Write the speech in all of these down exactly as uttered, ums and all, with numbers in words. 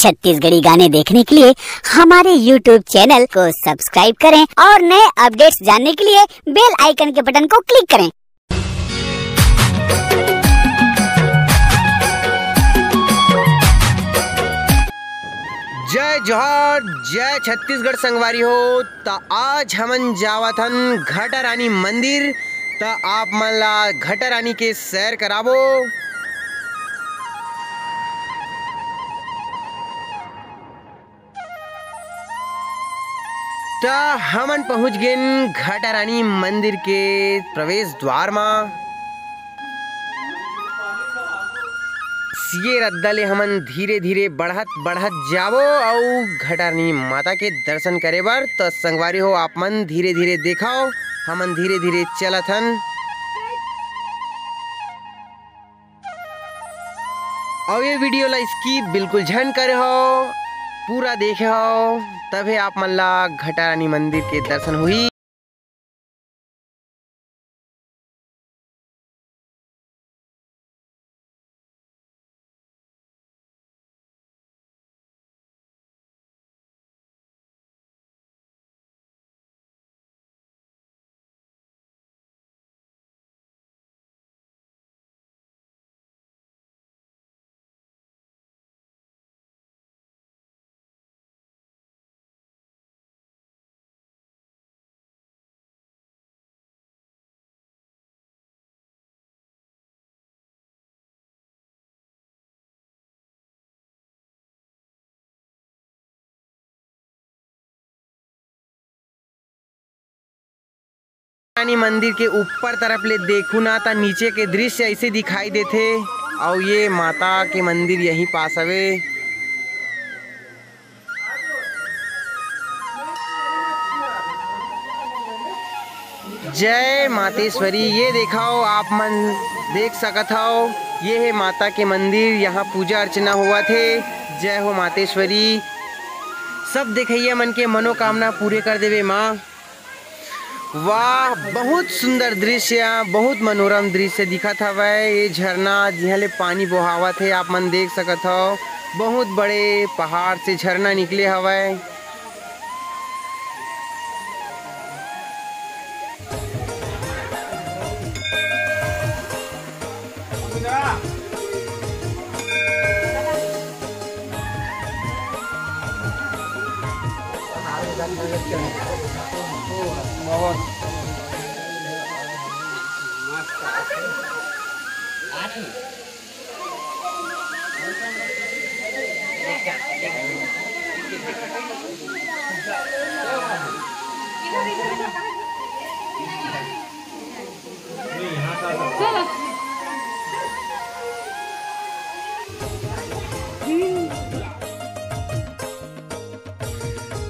छत्तीसगढ़ी गाने देखने के लिए हमारे YouTube चैनल को सब्सक्राइब करें और नए अपडेट्स जानने के लिए बेल आइकन के बटन को क्लिक करें। जय जोहार, जय छत्तीसगढ़ संगवारी हो। त आज हमन जावत हन घटा रानी मंदिर। त आप मन ला घटा रानी के सैर कराबो। त हमन पहुंच गेन घटा रानी मंदिर के प्रवेश द्वार मा। ये रद्दा ले हमन धीरे धीरे बढ़त बढ़त जाबो अउ घटा रानी माता के दर्शन करे बर। त संगवारी हो, आप मन धीरे धीरे देखव, हमन धीरे धीरे चलत हन। अउ ये वीडियो ला स्किप बिल्कुल झन करे हो, पूरा देखे हो, तभे आप मन ला घटा रानी मंदिर के दर्शन होही। रानी मंदिर के ऊपर तरफ ले देखू ना, त नीचे के दृश्य ऐसे दिखाई देथे। अउ ये माता के मंदिर यहीं पास हवे। जय मातेश्वरी। ये देखव, आप मन देख सकत हव, ये हे माता के मंदिर, यहाँ पूजा अर्चना होवत हे। जय हो मातेश्वरी। सब देखइया मन के मनोकामना पूरे कर देवे माँ। वाह, बहुत सुंदर दृश्य, बहुत मनोरम दृश्य दिखत हवय। ये झरना जिहाँ ले पानी बोहावत हे, आप मन देख सकत हव, बहुत बड़े पहाड़ से झरना निकले हवय।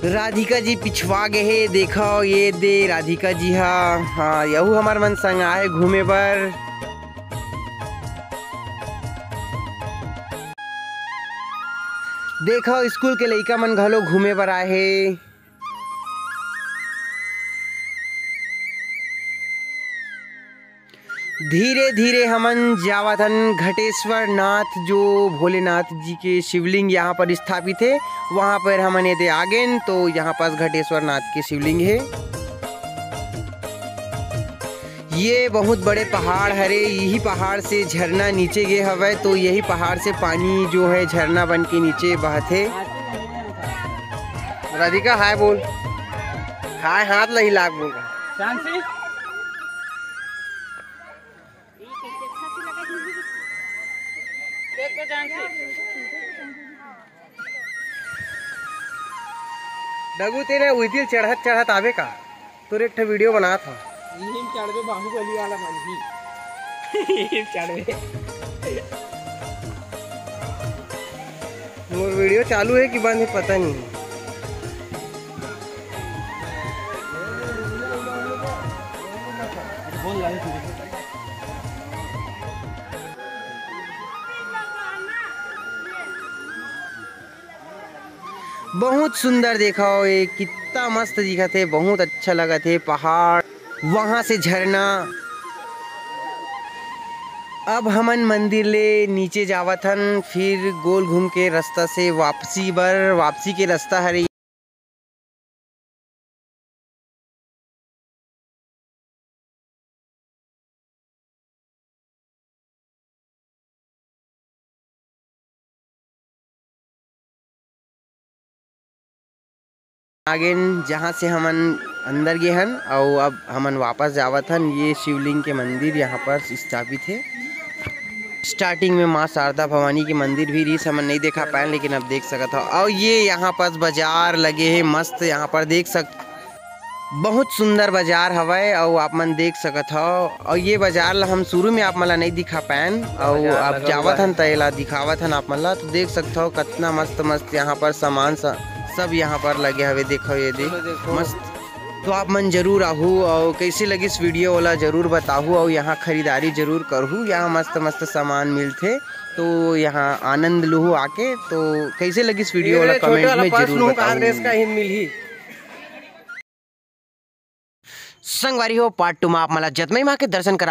राधिका जी पिछवा गे हे, देखव ये दे राधिका जी हा। हाँ, यहू हमर मन संग आए घूमे बर। देखव, स्कूल के लइका मन घलो घूमे बर आए हे। धीरे धीरे हमन जावत हन घटेश्वर नाथ, जो भोलेनाथ जी के शिवलिंग यहाँ पर स्थापित हे, वहाँ पर हमन एदे आगेन, तो यहाँ पास घटेश्वर नाथ के शिवलिंग हे। ये बहुत बड़े पहाड़ हरे, यही पहाड़ से झरना नीचे गे हवय, तो यही पहाड़ से पानी जो है झरना बन के नीचे बहत हे। राधिका हाय बोल, हाय हाथ ला हिला के बोल। चांसी? डगू तेरे उइदिल चढ़त चढ़त आवे का? तोर एक ठो वीडियो बनात हव। इही म चढ़बे बाहुबली वाला बनही। इही म चढ़बे। मोर वीडियो चालू हे कि बंद हे पता नहीं। बहुत सुंदर देखव, ये कितना मस्त दिखत हे, बहुत अच्छा लगत हे पहाड़, वहाँ से झरना। अब हमन मंदिर ले नीचे जावत हन, फिर गोल घूम के रास्ता से वापसी बर, वापसी के रास्ता हरे। आगेन, जहाँ से हमन अंदर गे हन, अउ अब हमन वापस जावत हन। ये शिवलिंग के मंदिर यहाँ पर स्थापित हे। स्टार्टिंग में माँ शारदा भवानी के मंदिर भी रिहिस, हमन नहीं देखा पाएन, लेकिन अब देख सकत हव। अउ ये यहाँ पास बाजार लगे हे मस्त, यहाँ पर देख सक बहुत सुंदर बाजार हवय, अउ आप मन देख सकत हव। अउ ये बाजार ला हम शुरू में आप मन ला नहीं दिखा पाएन, अउ बाजार आप लगा जावत हुआ हन है। त एला दिखावत हन आप मन ला, तो देख सकत हव कतना मस्त मस्त यहाँ पर सामान स-, सब यहाँ पर लगे हवे। देखो ये दे, चलो देखो। मस्त। तो आप मन जरूर आहू, अउ कैसे लगिस वीडियो ओला जरूर बताहू, अउ यहाँ खरीदारी जरूर करहू। यहाँ मस्त मस्त सामान मिलथे, तो यहाँ आनंद लूहू आके। तो कैसे लगिस वीडियो ओला ये छोटे कमेंट वाला में पर्स जरूर लूहू, कहाँ बताहू। ड्रेस का ही मिलही। संगवारी हो, पार्ट टू में आप मन ला जतमई माँ के दर्शन करा